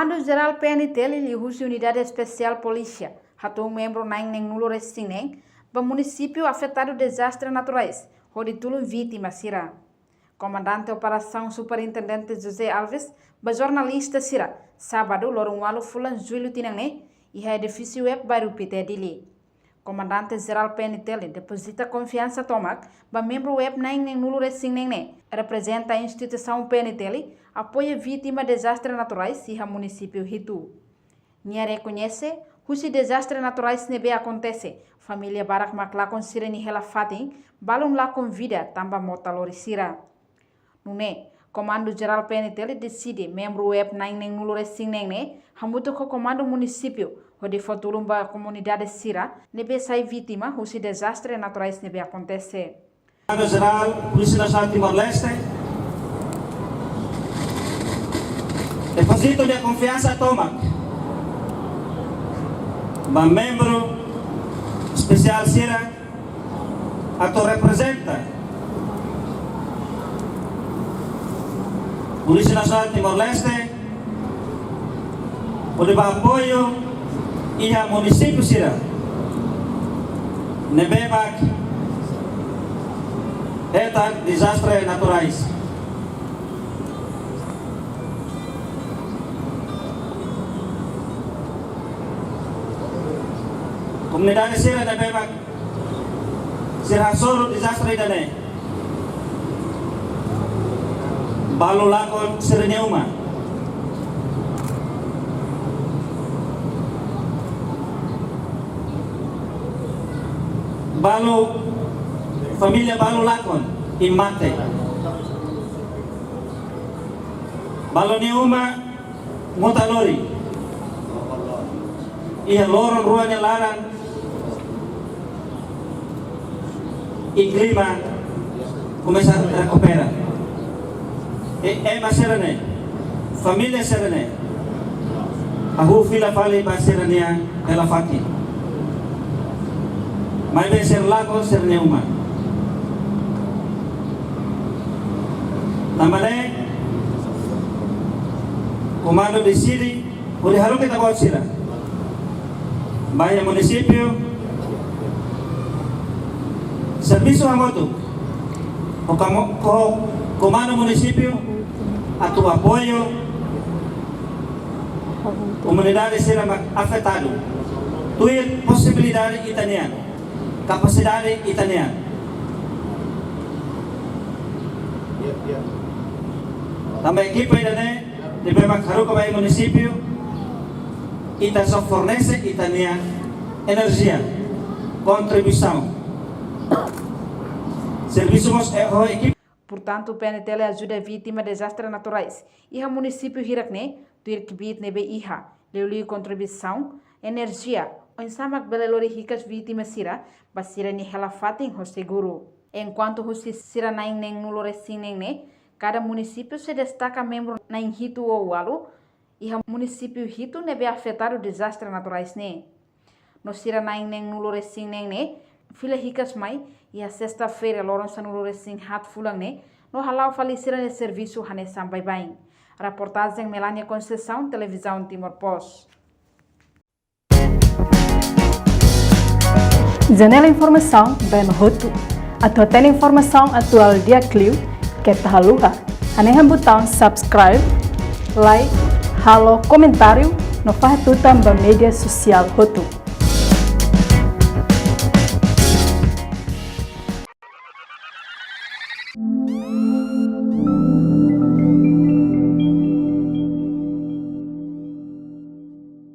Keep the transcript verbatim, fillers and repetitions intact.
Komandu Jerál P N T L liuhusi Unidade Espesiál Polísia hato'o membru na'in neen-nulu resin neen ba munisípiu afetadu dezastre naturais hodi tulun vítima sira. Komandante Operasaun Superintendente José Alves ba jornalista sira, sábadu, loron ualu fulan Jullu tinan ne'e, iha edifísiu WEB bairru Pité, Dili. Komandante Jerál P N T L depozita konfiansa tomak ba membru WEB na'in neen-nulu resin neen ne'e, reprezenta instituisaun P N T L, apoia vítima dezastre naturais iha munisípiu hitu. Nia rekoñese, husi dezastre naturais ne'ebé akontese, família barak mak lakon sira-nia hela-fatin, balun lakon vida tanba mota lori sira. Nune'e, Komandu Jerál P N T L deside membru WEB na'in neen-nulu resin neen ne'e hamutuk ho Komandu Munisípiu hodi fó tulun ba komunidade sira ne'ebé sai vítima husi dezastre naturais ne'ebé akontese. Komandu Jerál Polísia Nasionál Timor-Leste depozita nia konfiansa tomak ba membru espesiál sira atu reprezenta Polísia Nasionál Timor-Leste hodi bá apoiu iha munisípiu sira ne'ebé mak hetan dezastre naturais. Komunidade sira ne'ebé mak sira hasoru dezastre ida-ne'e, balu lakon sira-nia uma. Balu, família balu lakon i mate. Balu nia uma mota lori. Iha loron rua nia laran, i klima komesa rekupera. I ema sira-ne'e, família sira-ne'e, hahú fila fali ba sira-nia hela-fatin. Maibé sira lakon sira-nia uma. Tanba ne'e, komandu deside hodi haruka ita-boot sira bá iha munisípiu, servisu hamutuk ho kamo-, ho komandu munisípiu atu apoiu komunidade sira mak afetadu tuir posibilidade ita-nian, kapasidade ita-nian. Tanba ekipa ida-ne'e ne'ebé mak haruka ba iha munisípiu, ita só fornese ita-nia enerjia, kontribuisaun. Servisu mós ho ekipa. Portantu, P N T L ajuda vítima dezastre naturais iha munisípiu hirak ne'e tuir kbiit ne'ebé iha, liuliu kontribuisaun enerjia, oinsá mak bele lori hikas vítima sira ba sira-nia hela-fatin ho seguru. Enkuantu husi sira na'in neen-nulu resin neen ne'e, kada munisípiu sei destaka membru na'in hitu ou ualu, iha munisípiu hitu ne'ebé afetadu dezastre naturais ne'e. No sira na'in neen-nulu resin neen ne'e fila hikas mai iha sesta-feira, loron sanulu resin haat fulan ne'e, no hala'o fali sira-nia servisu hanesan baibain. Reportajen Melania Conceição, Televizaun Timor Post. Janela informasaun ba ema hotu. Atu hatene informasaun atuál di'ak liu, keta haluha hanehan butaun subscribe, like, halo komentáriu, no fahe tutan ba média sosiál hotu.